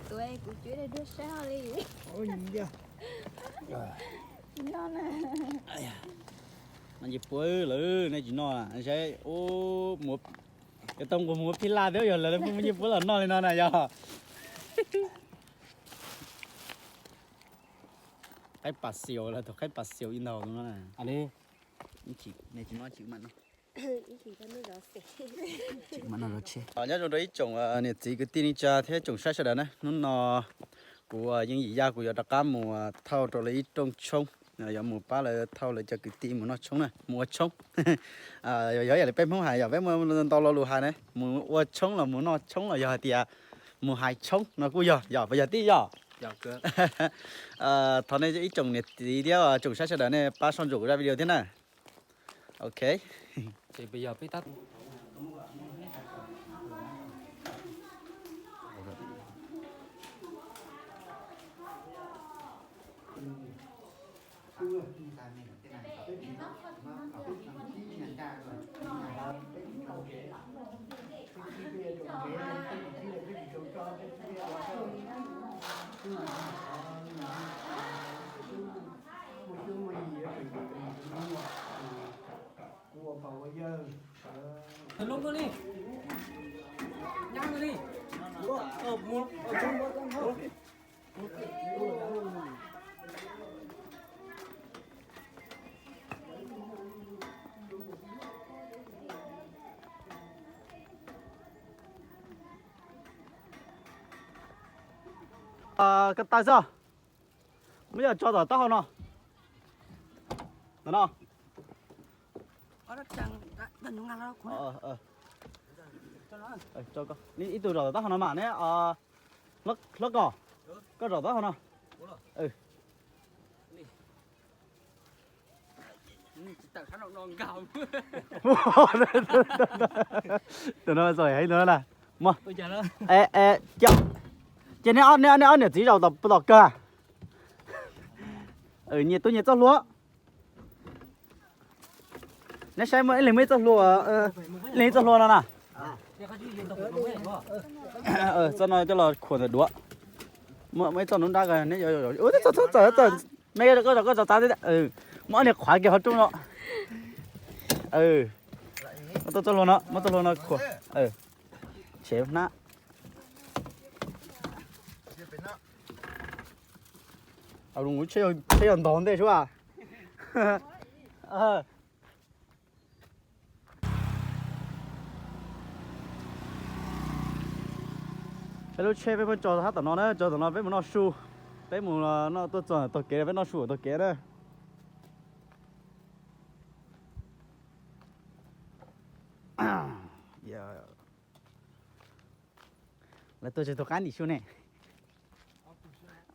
Tuav kuv cuab dua sab li. Noj na. Noj ncej puab lawm nej tsis noj na, saib ub, yuav tau nqus mus ua phij laj thiab yog lawv muaj ncej puab los noj li no na yog. Qaib pas xiaus, lawv tus qaib pas xiaus ib ntau no na. Nyob zoo rau ib tsoom niam txiv kwv tij neej tsa thiab tsoom saib sawv daws na, hnub no kuv Yeej Yim Yaj kuv yuav rov qab mus thauj rau lawv ib rooj tshoob, yuav mus pab lawv thauj lawv cov kwv tij mus noj tshoob na, mus ua tshoob. Yog yam li peb Hmoob hais, yog peb muaj ntau lo lus hais na, mus ua tshoob los mus noj tshoob los yog hais tias mus hais tshoob no kuj yog, yog puas yog tij yog? Thov nej ib tsoom niam txiv thiab tsoom saib sawv daws nej pab soj ntsuam kuv zaj video thiab na. Ok. Ko taw xwb, muab yog tso tom taub hau no. Ntawm no. Ib tug zom tom taub hau no mas neb, hlob Kos, koj zom taub hau no. Tus no zom heev tus no na. Ces neb, neb ob niam txiv zaum tom kawg. Nyias tub nyias txoj hlua. Neb saib muaj ib leeg muaj ib txoj hlua, ib leeg ib txoj hlua no na. Txoj no coj los khuam ntawm duav. Muaj ib txoj nruab nrab, neb txawm, me koj zov koj zov txav, muab ob niag qhuav kiag qhov rooj no. Muab txoj hlua no, muab txoj hlua no khuam. Tshev hnab. Tsheb yog ntog ntej sub. Peb lub tsheb peb muab tso hab tom no na, tso tom no peb mus noj su. Peb mus noj tuaj txog tog kev, peb noj su tog kev na. Lawv tuaj tsis tug qab nim su ne.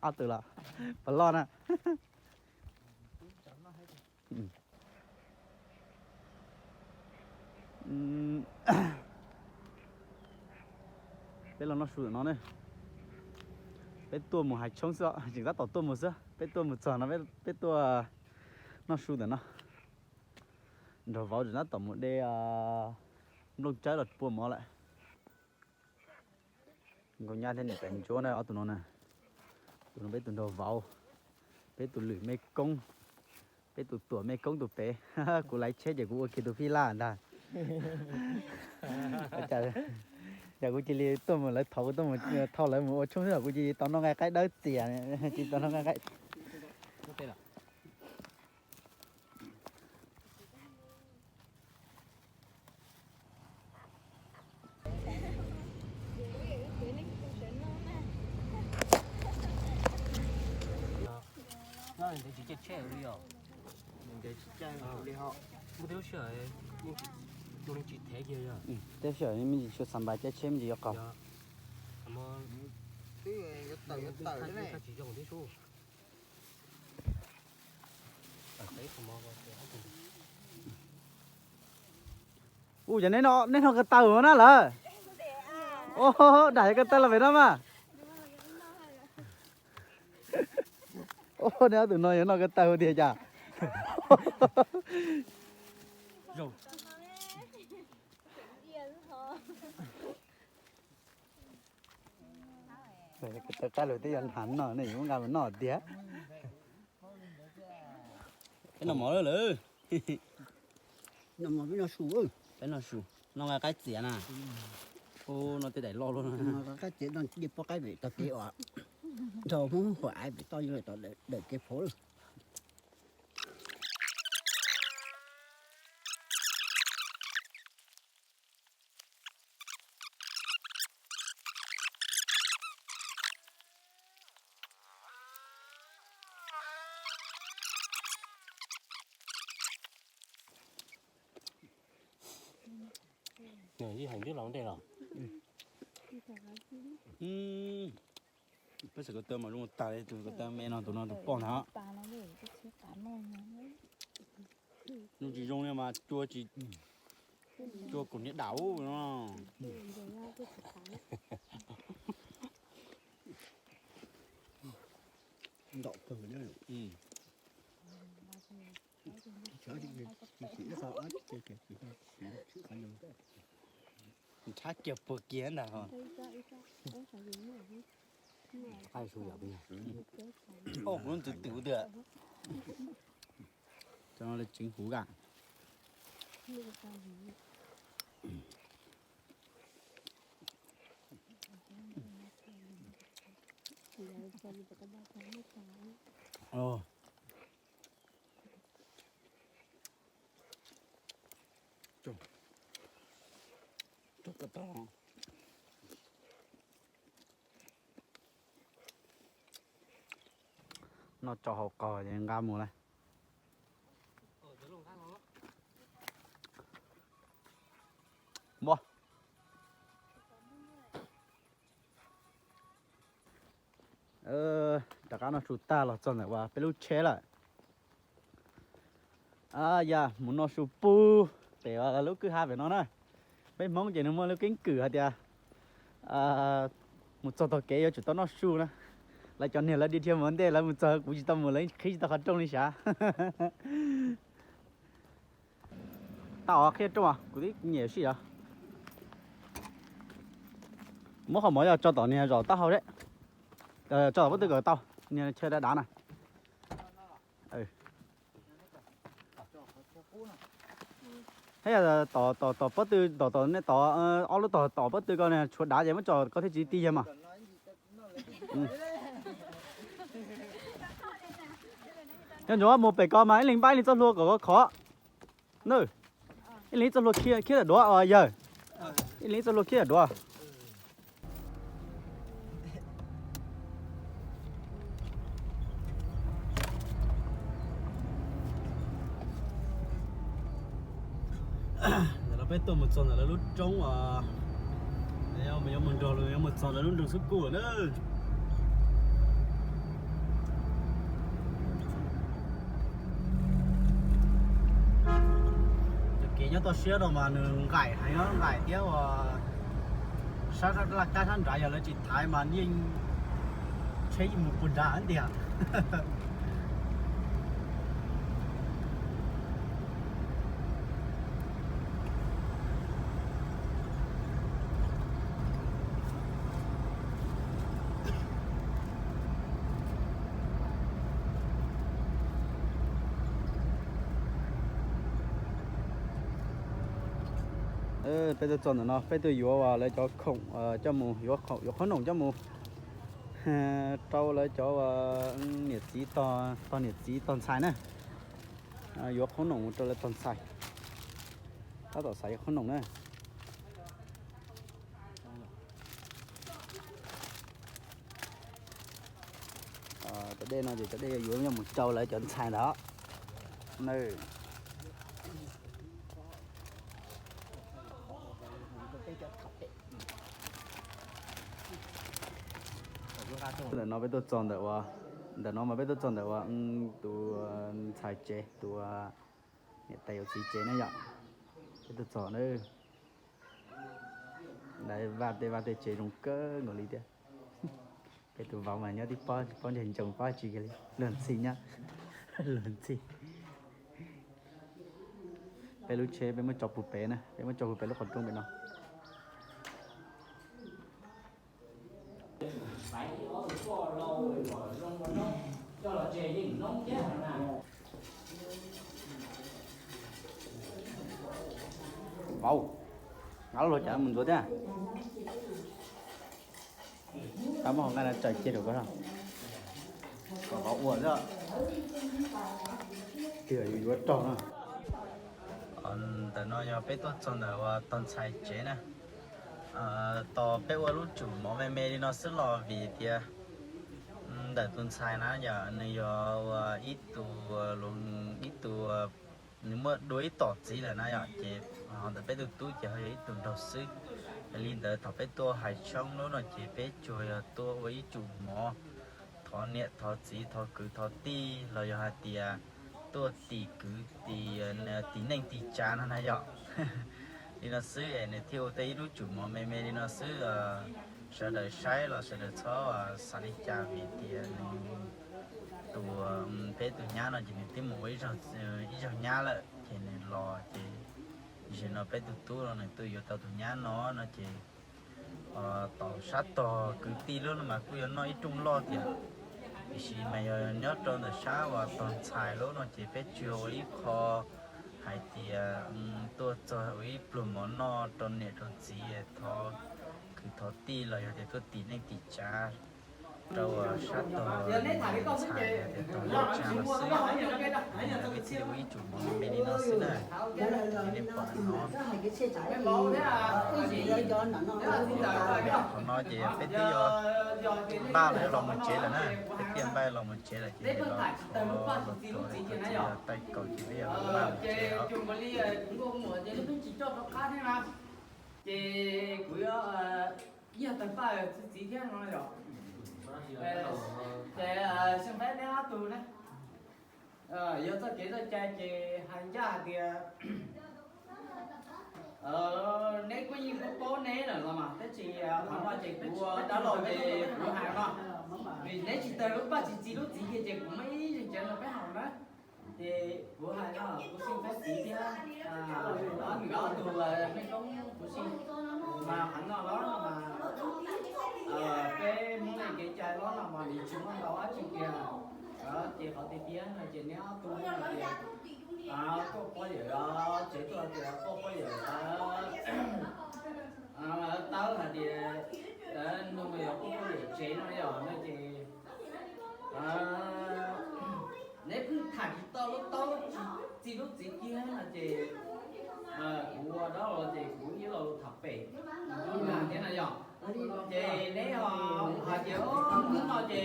Ob tug los, puas loj na. Peb los noj su ntawm no ne. Peb tuaj mus hais tshoob xwb, tseem tab tom tuaj mus xwb. Peb tuaj mus txog no peb tuaj noj su ntawm no. Nraug vauv tseem tab tom mus de nplooj tsawb los pua mov lawm. Nkauj Nyab thiab niam tais Ntsuab na, ob tug no na. Tus no peb tus nraug vauv, peb tus lwm me koob, peb tus tuam me koob tus pem. Kuv laiv tsheb ces kuv ua kiag tus phij laj ntag. Yog kuv cia li tuaj mus lawv thov kuv tuaj mus thauj lawv mus ua tshoob xwb los kuv cia li tau noj nqaij qaib dawb txias, cia li tau noj nqaij qaib. Ntev tsis caij tsheb li os. Ntev tsis caij li ho. Muaj tej lub sij hawm yeej tsis, yeej tsis thev kiag yog. Tej lub sij hawm me ntsis xyuas xas npais caij tsheb me ntsis yuav qaug. Twb yuav tawm yuav tawm ne. Ua cas neb noj ko taw na lawm? Dam ko taw los pem no mas. Neb ob tug no yuav noj ko taw tiag cas? Tau qab lug twb yog hnav noj ne, yuav muab nqa mus noj tiag. Peb noj mov lawm. Peb noj su, noj nqa qaib txiav na. Ub, noj tej daim loj luaj. Qaib txiav noj ib pob qaib pem tog kev uas nrog Hmoob huam aiv pem toj yuav tom dawm kev phuv lawm. Ib heev twb los ntej los. Peb xav ko taw mas zoo tag li tus ko taw me no, tus no tus poj ntag. Zoo tsis zoo li mas cua tsis, cua kaus hniav dam ub no. Ntom kawg. Nrhab kiag puag kiag ntag. Kuv twb twm twm tiag. Cov no li tseev huv kam. Noj tso hauv qaug es nqa mus lawm. Npua. Rov qab noj su tag los txog ntawm uas peb lub tsheb lawm. Yam mus noj su puag pem lub kwj ha pem no na. Peb Hmoob ces nws muaj lub keeb kwm hais tias mus txog tog kev yuav tsum tau noj su na. Lawv cov niag lawv dhia dhia mus ntej, lawv mus txog kuv tsis tau mus, lawv qhib tsis tau qhov rooj li sav. Tau os, qhib rooj os, kuv twb nyiam sij os. Muab qhov mov yog tso tom niag zos taub hau seb, tso tom pob tw kom tau, niag chaw dav dav na. Hab yog tom, tom, tom pob tw, tom, tom, nej tom ob lub tog tom pob tw ko tshuav dav ces muab tso koj thiaj tsis tig yag mas. Nco ntsoov mus pem ko mas ib leeg npaj ib leeg txoj hlua kom khov. Ib leeg ib txoj hlua khiab, khiab daim duav os yawg. Ib leeg ib txoj hlua khiab daim duav. Ntawm no peb tuaj mus txog ntawm lawv lub roob os. Yuav mus nrog luag yuav mus txog ntawm lub nroog Xub Kuj na. Cov kev nyob toj siab no mas nws nqaim heev, nqaim thiab uas sab laj kab sab nrad yog lawv tsis thaiv mas yeej tsheb yeej mus puag nrad ntiag. Peb tuaj txog ntawm no peb tuaj yuav lawv cov khoom coj mus, yuav qhob noom coj mus rau lawv cov niam txiv, tog niam txiv tog ntxhais na. Yuav qhob noom mus rau lawv tog ntxhais. Tab tom xaiv qhob noom na. Cov dej no ces cov dej yuav yuav mus rau lawv cov ntxhais ntag. Ntawm no peb tuaj txog ntawm uas, ntawm no mas peb tuaj txog ntawm uas tus ntxhais tsev, tus niam tais yawm txiv tsev ne yom. Peb tuaj txog na. Lawv vaj tej vaj tej tsev zoo kawg nkaus li thiab. Peb tus vauv mas nyob tib pob, pob ntseg ntsoos pob tsis kiag li, luag ntxhi nyob, luag ntxhi. Peb lub tsheb peb muab tso puag pem na, peb muab tso puag pem lub qhov rooj pem no. Vauv, nqa lub hluav taws mus ntxuav thiab. Tau muab hauv nqaij no tsaws cia rau koj, kom vauv ua xwb. Tiag yuav yuav rog na. Ntawm no yog peb tuaj txog ntawm uas tog ntxhais tsev na. Tos peb ua lub tsum mov me me li no xwb los vim tias ntawm tus ntxhais na yom, nws yog ua ib tug, ib tug, nws muaj dua ib tom txiv lawm na yom, ces ho ntawm peb tus tub ces ho yog ib tug nraug xwb. Yog li ntawd thaum peb tuaj hais tshoob lub no ces peb tsuas yog tuaj ua ib tsum mov thov niam thov txiv thov kwv thov tij los yog hais tias tuaj tim kwv tim, tim neej tim tsav no na yom. Li no xwb es nws thiaj ua tau ib lub tsum mov me me li no xwb. Sawv daws saib los sawv daws txhob xav li cas vim tias nws tus, peb tus nyab no ces nws twb mus ua ib zaug nyab lawm ces nws los ces zaum no peb tus tub no nws tuaj yuav tau tus nyab no no ces tos sab tog kwv tij lub no mas kuj yuav noj ib rooj loj tiag, tiam sis mas yog nyob rau ntawm sab uas tog ntxhais lub no ces peb tsuas ua ib qho hais tias tuaj txog ua ib pluag mov noj rau niam rau txiv, thov kwv thov tij los yog tias tuaj tim neej tim tsav rau sab tog ntxhais los yog tias tog neej tsa no xwb. Peb thiaj li ua ib tsum mov me me li no xwb na. Nej pom no, qhov no ces peb twb yuav npaj los los mus tsev lawm na, peb thiaj npaj los mus tsev lawm ces los thov los txog txiv taij kaus ces peb yuav npaj mus tsev os. Ces kuv yuav, yog tawg paj txiv txiv thiab no yom. Ces xyoo faib neb ob tug na, yog txoj kev txoj cai ces hais ncaj hais tias neb kuj yeej paub paub neb lawm los mas, tab sis qhov no ces kuv ua dab laug ces kuv hais no, vim neb tsis tawg lub paj txiv txiv lub txiv kiag ces kuv muaj ib zim tsev no peb haus na. Ces kuv hais no kuv xyeej faib txiv thiab, nws ob tug mej koob kuv xyeej, mas qhov no los mas peb Hmoob neej kev cai los no mas nws tsis muaj ntau dab tsi kiag. Ces qhov tiag tiag no ces neb ob tug no ces tuaj pov yawm, tsev tuaj tias tuaj pov yawm tawb hais tias nug yog tuaj pov yawm tsev no yog no ces neb pheej tham tsis tau lub taub tsis txi lub txiv kiag no ces kuv ua dab los ces kuv ib lo lus tham pem thiab no yog. Ces neb hais tias wb no ces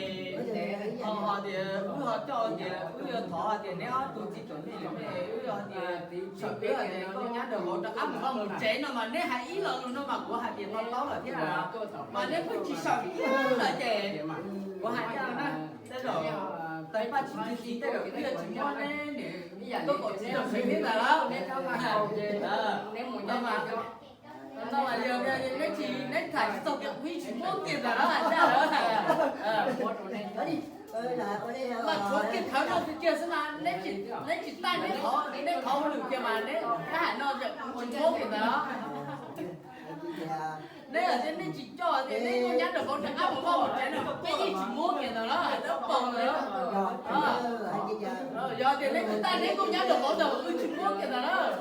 ho hais tias wb ho coj tias wb yuav thov hais tias neb ob tug txiv tseem me me, wb yog hais tias tseem peb hais tias koj nyab nraug vauv rov qab mus vaj mus tsev no mas neb hais ib lo lus no mas kuv hais tias no taub lawm thiab, mas neb pheej tsis sau ib lawm ces kuv hais tias na, tej zaum tawg paj txiv txiv tej zaum wb yuav tsis muab neb niam koj kaum txiv rau tsev thiab ntag lauj. No mas yog neb tsis, neb tham tsis txog tias wb tsis muab kiag ntag lauj, hais tias lauj. Mas tshuav kiag khawv no kiag xwb mas neb tsis taij neb qhov, neb qhov hauj lwm kiag mas neb hais no tias wb tsis muab kiag ntag lauj. Neb hais tias neb tsis coj tias neb koj nyab nraug vauv rov qab mus vaj mus tsev no peb yeej tsis muab kiag ntag lauj, hais tau paus ntag lauj. Yog tias neb tsis taij neb koj nyab nraug vauv ntag wb tsis muab kiag ntag lauj.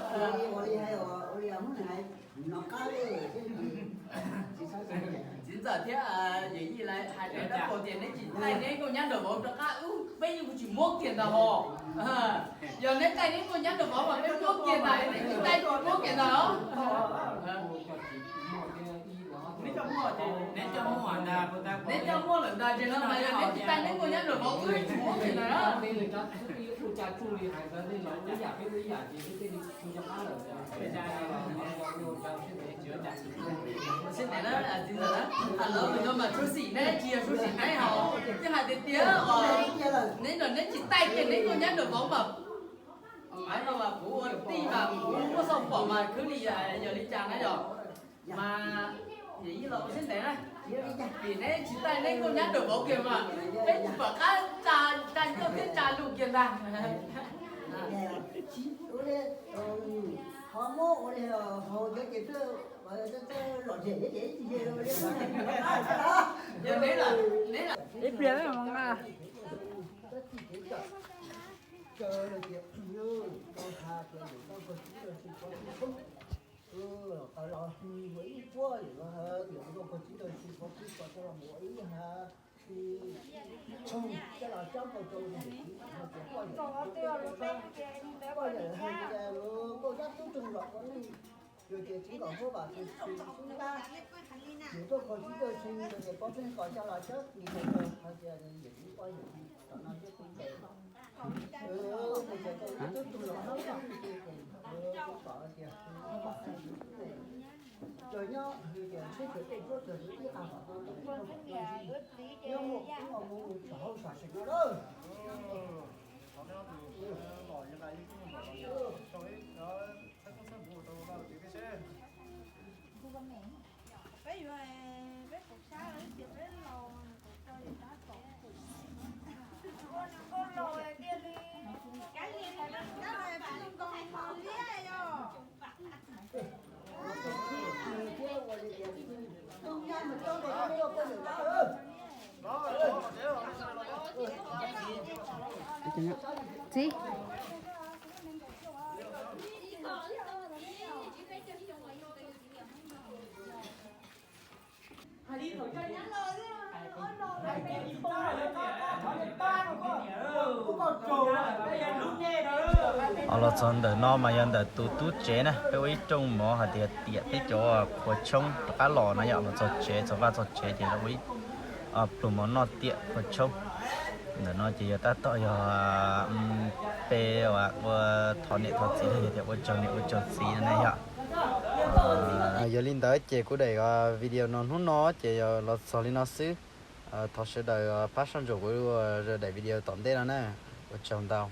Txiv ntxawm thiab yawm yij lawv hais rau dab laug tias neb tsis taij neb koj nyab nraug vauv rov qab wb peb yeej tsis muab kiag ntag hos. Yog neb taij neb koj nyab nraug vauv mas peb muab kiag ntag, neb tsis taij muab kiag ntag los. Neb coj muaj lawm ntag, ces no mas yog neb tsis taij neb koj nyab nraug vauv wb tsis muab kiag ntag lauj. Xwb ntawd na, txiv ntxawm na, lawv mus no mas tshub sim neb, tsis yog tshub sim neb hos, yeej hais tiag tiag os. Neb no neb tsis taij kiag neb koj nyab nraug vauv mas, no mas kuv ua tij mas kuv muaj xauj pom mas khwv li yog li cas na yog. Mas yawm yij los ua siab ntev na, vim neb tsis taij neb koj nyab nraug vauv kiag mas peb tsis pom qab tsa ncauj thiab tsa lus kiag ntag. Ho muab ua li haus cov ces twb Ib pliag mam nqa. Los txog ntawm no mas yog ntawm tus tub tsev na, peb ua ib rooj mov hais tias tiam peb cov qhuav tshoob rov qab los no yom, los txog tsev txog vaj txog tsev ces ua ib pluag mov noj tiam qhuav tshoob. Ntawm no ces yog tab tom yog peb ua thov niam thov txiv los yog tias ua tsaug niam ua tsaug txiv no ne yom. Yog li ntawd ces kuv daim video no hnub no ces yog los txog li no xwb. Thov sawv daws pab soj ntsuam kuv daim video tom ntej no na. Ua tsaug ntau.